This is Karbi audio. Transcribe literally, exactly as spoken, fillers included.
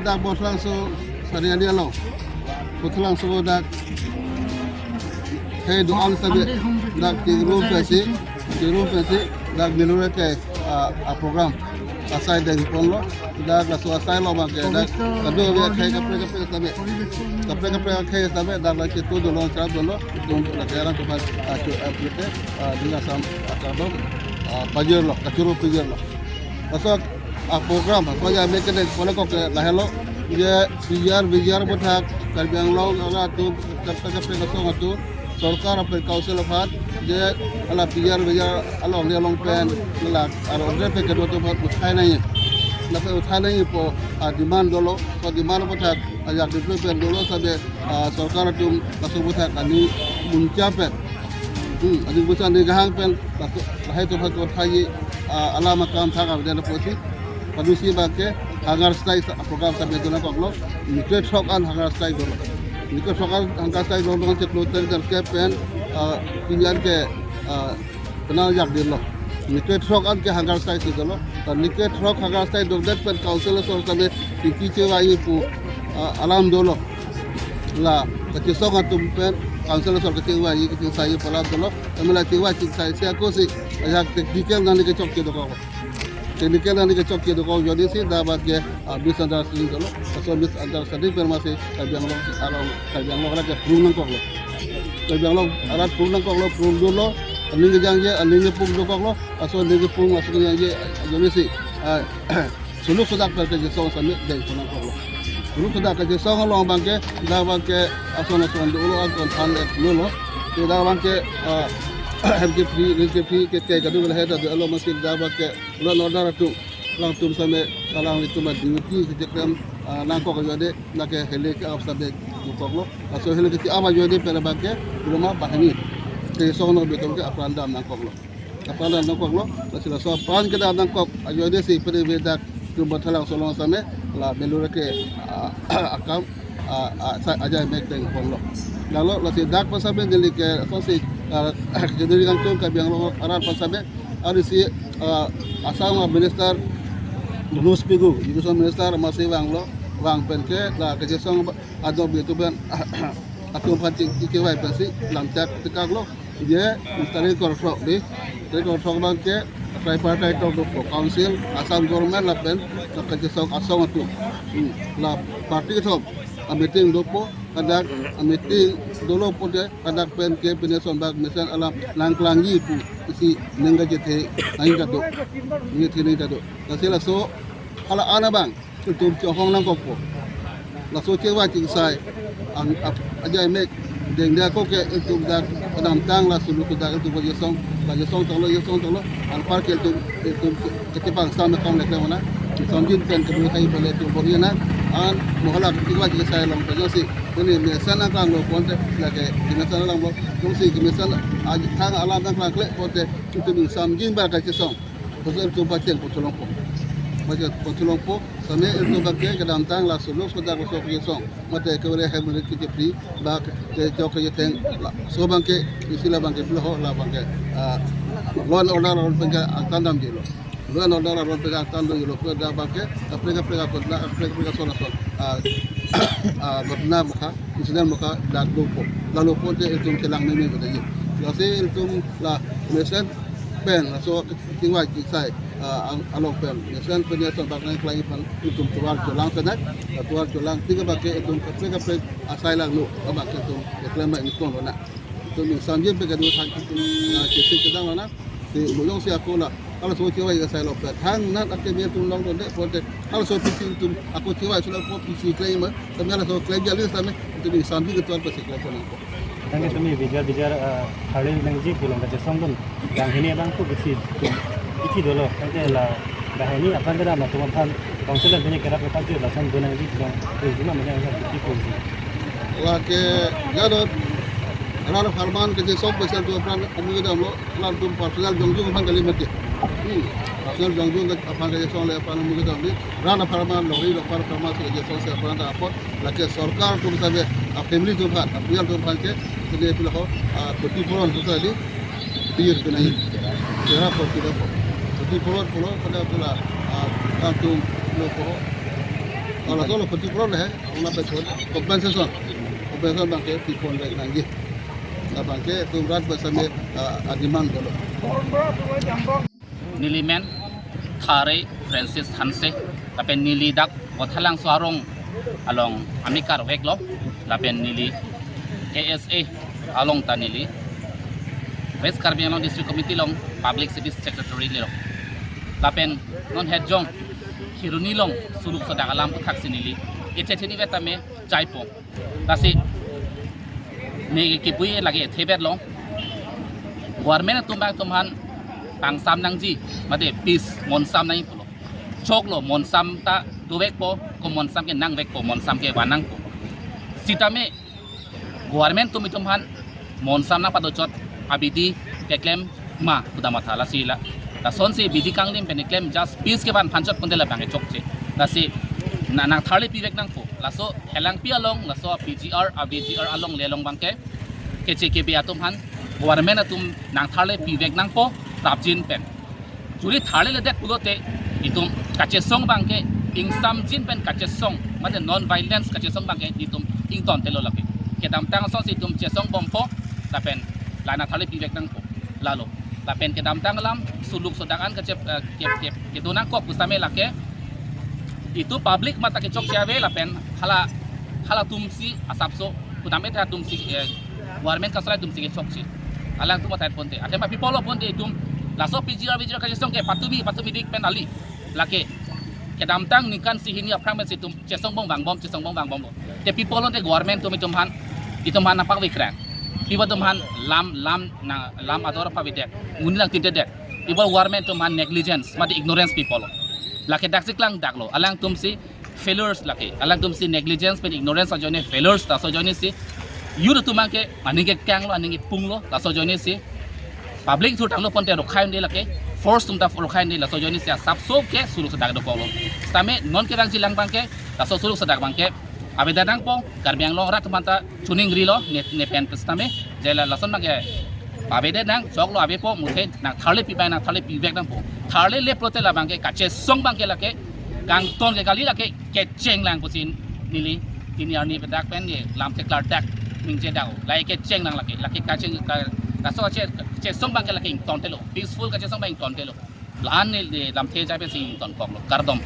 Dak Bothalangso sariali along, Bothalangso dak khei do-an sitame dak chingrum pensi, chingrum pensi dak Melureke, ah, a program asai dengponlo. Dak laso asai along abangke dak kadokave akhei kaprek kaprek sitame, kaprek kaprek akhei sitame dak la chetu dolo, charap dolo, dun la kerang kepan, ah, chu, ah, pute, ah, ding asam, ah, kardom, ah, pajirlo, kachoro pajirlo. Laso a program, laso ajai mek kedengpon nangkok ke lahelo, je P G R, V G R aputhak, Karbi Anglong arat atum, kaprek kaprek asong atum, sorkar lapen council aphan, je hala P G R, V G R along, along pen, hala, aro andre pen kedo atum aphan uthai nangji. Lapen uthai nangji pu, ah, demand dolo, so demand aputhak, ajak diplo pen dolo sitame, ah, sorkar atum laso aputhak aning muncha pen, hmm, aning muncha aning kehang pen, laso, lahai atum aphan uthai, ah, alam akam thang avedet apotsi, padusi abangke hunger strike sa-, program sitame dun nangkoklo, ni krethrok an hunger strike dolo. Ni krethrok an hunger strike dolo, chiklo tarik pen, ah, pini an ke, ah, penang jak dilo. Ni krethrok an ke hunger strike si dolo. Ta ni krethrok hunger strike dodet pen council asor sitame chingki chevai pu, ah, alam dolo. La kachesong atum pen council asor kachevai kachingsai pu alam dolo. Tame la chevai chingsaisi akosi ajak technical nangli kechokche dokok. Technical nangli kechokche dokok ajoinesi dak abangke, ah, misunderstanding dolo. Laso misunderstanding pen masi Karbi Anglong along, Karbi Anglong arat ke phrung nangkoklo. Karbi Anglong arat phrung nangkoklo, phrung dolo, aning kejangje, aning kepung dokoklo, laso aning kepung, laso kejangje ajoinesi, ah, suluk sodak pen kachesong sitame dengpon nangkoklo. Suluk sodak kachesong along abangke, dak abangke ason ason dolo, angkon than ek dolo. Te dak abangke, ah, hem kephri, ring kephri, ke, ke kadokave lahai ta dolo, masi dak abangke law and order atum, alangtum sitame, alangtum a-duty kecheklem, ah, nangkok ajoine, lake heli ke-ap sitame dokoklo. Laso heli ke-ap ajoine pen abangke, ruma bahini kachesong nangkok atum ke apran dam nangkoklo. Apran dam nangkoklo, lasi laso apran kedam nangkok ajoinesi pini ave dak Bothalangso along sitame, la Melureke, ah, akam, ah, ah, sa-, ajai mek dengponlo. Lalo lasi dak aphan sitame neli ke, asonsi, ah, jadi kangtung Karbi Anglong arat aphan sitame, arnisi, ah, Assam a-minister, Manoj Pegu, Education Minister, masi vanglo, vang pen ke, la kachesong ba-, adon bi atum pen, atum aphan ching, chingki vai pensi, lamchak tekaklo, je, tarik krethrok di, tarik krethrok abangke, tripartite talk dopo, council, Assam government lapen, la kachesong asong atum. Hmm, la party kethom, a-meeting dopo, hadak, a-meeting dolo pote, hadak pen ke pine son bak mesen alam nangklangji pu isi ningje chethe nangji ta do. Ningje chethe nangji ta do. Lasi laso hala an abang itum chohong nangkokpo. Laso chevai chingsai ang ap-, ajai mek dengde ako ke itum dak kedamtang la suluk dak itum kachesong, kachesong tanglo, kachesong tanglo, anpar ke itum, itum ke, kechepangsam akam le klemana. Samjin pen kedo hai pale itum bor-i nang, an mo hala kachevai chingsai along kajongsi pini mesen nangklanglo ponte, lake kemesen nangklanglo, jongsi kemesen aj-, thang alam nangklangkle ponte, itum samjin bar kachesong. Kosonsi itum pacheng puthu longpo. Pacheng puthu longpo. Sitame itum abangke kedamtang la suluk sodak laso kachesong. Mate kevre hem rit kechephri, ba kechok kechetheng, laso abangke, isi la abangke pilo ho, la abangke, ah, law and order aron pen ke angtan damjilo. Law and order aron pen ke angtan damjilo. Pu dak abangke, kaprek kaprek aghotona, kaprek kaprek ason ason, ah, ah, ghotona mukha, incident mukha, dak dopo. Lalo ponte itum chelang meme bedaji. Lasi itum la mesen pen, laso chingvai chingsai, ah, ang-, along pen. Mesen pen ya son bak nangklang aphan itum tovar cholang senai, ah, tovar cholang tik abangke itum kaprek kaprek asai langno, abangke itum keklem ba ingkon lona. Itum samjin pen kedo thang itum, ah, chesik kedang lona. Te mo jongsi ako la, halaso chevai asai along pen. Thang nat akeme atum longdunde ponte, halaso pisi itum ako chevai sulak po pisi klem ma, tame halaso klem jali sitame, itum samjin ke tovar pasi klem pon nangpo. Tangke tumi bijar bijar, eh, hari nangji pulang kachesong dun. Yang hini abang tu kisi, kisi dolo. Tangke la, dah hini aphan kedam atum aphan, council dan hini kerap lepas tu lason dun nangji pulang. Tu cuma mana yang kisi pulang. Lake, ya dot, rat apharman kachesong pesen atum aphan amu kedamlo, latum personal jongjung aphan kali mati. Hmm. Personal jongjung aphan kachesong le aphan amu kedamlo. Rat apharman, lori, rat apharman si kachesong si aphan ta apot. Lake sorkar atum sitame, a family atum aphan, a purial atum aphan ke, kene pilo ho, a khoti puron atum sali, pir kena hi. Kera khoti lo ho. Khoti puron pulo, pada pula, a, kantung lo ho. Kalau kalau khoti pura le, una pe compensation, compensation abangke pipon le nangji. Abangke itum rat besame, ah, adiman dolo. Neli men Thare Francis Hanse, lapen neli dak Bothalangso arong along amekar veklo, lapen neli K S A along ta neli West Karbi Anglong District Committee along Public Service Secretary lelo. Lapen non hetjong Kheroni along suluk sodak alam aputhak si neli ethe theni vet tame chaipo. Lasi ne kebui lake ethe vet lo. Government atum abang atum aphan pangsam nangji, mate peace monsam nangji pulo. Choklo, monsam ta dovekpo, ko monsam ke nangvekpo, monsam ke van nangpo. Sitame government atum itum aphan monsam nangpadochot abidi keklem ma pu ta matha. Lasi la, lasonsi bidi kanglim pen keklem just peace kevan aphan chot pon te labang kechokche. Lasi na nangtharle pivek nangpo. Laso Helangpi along, laso P G R, a P G R along le along abangke keche kebe atum aphan government atum nangtharle pivek nangpo, prapjin pen. Juri tharle ledet pulote itum kachesong abangke ingsamjin pen kachesong, mate non violence kachesong abangke itum ingtontelo lake. Kedamtang asonsi itum chesong bompo, lapen la nangtharle pivek nangpo. Lalo. Lapen kedamtang alam suluk sodak an kachep, eh, kep, kep, kedo nangkok pusitame lake itum public matha kechokche ave lapen hala, halatumsi asapso, kudam ethe atumsi, eh, government kasalai atumsi kechokche. Alangtum matha ponte. Athema people lo ponte itum laso P G R, P G R kachesong ke patumi, patumi dik pen ali. Lake kedamtang ningkan isi hini aphrang pensi itum chesong bom vangbom, chesong bom vangbom. Te people lo te government atum itum aphan, itum aphan nangpakvekrang. People atum aphan lam, lam na, lam ador pavedet. Nguni nangtintedet. People government atum aphan negligence, mate ignorance people lo. Lake daksi klangdaklo. Alangtumsi failures lake. Alangtumsi negligence pen ignorance ajoine failures, laso ajoinesi youth atum abangke aning kekanglo, aning kepunglo, laso ajoinesi public thur tanglo ponte rokhai un-e lake, force atum ta rokhai un-e, laso ajoinesi asapso ke suluk sodak dokoklo. Sitame non kevangjilang abangke, laso suluk sodak abangke avedet nangpo, Karbi Anglong arat atum aphanta chuning rilo, ne, ne pen pusitame, jela lason abangke avedet nang, choklo avepo, muthe nangtharle pibai, nangtharle pivek nangpo. Tharle le pulote labangke kachesong abangke lake, kangton ke kali lake, kecheng lang pusi neli, pini arni pen dak pen ye, lam theklar dak, ningje dak, lake kecheng lang lake, lake kacheng, ka, laso kache, chesong abangke lake ingtontelo, peaceful kachesong abang ingtontelo. La-an neli lamthe jai pensi ingtonkoklo, kardom.